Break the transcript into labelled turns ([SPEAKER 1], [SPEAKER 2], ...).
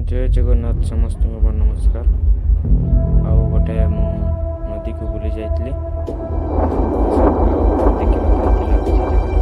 [SPEAKER 1] ଜୟ ଜଗନ୍ନାଥ। ସମସ୍ତଙ୍କୁ ମୋର ନମସ୍କାର। ଆଉ ଗୋଟେ ମୁଁ ନଦୀକୁ ବୁଲି ଯାଇଥିଲି। ଆଉ ଦେଖିବା କେମିତି ଲାଗୁଛି ଜାଗାଟା।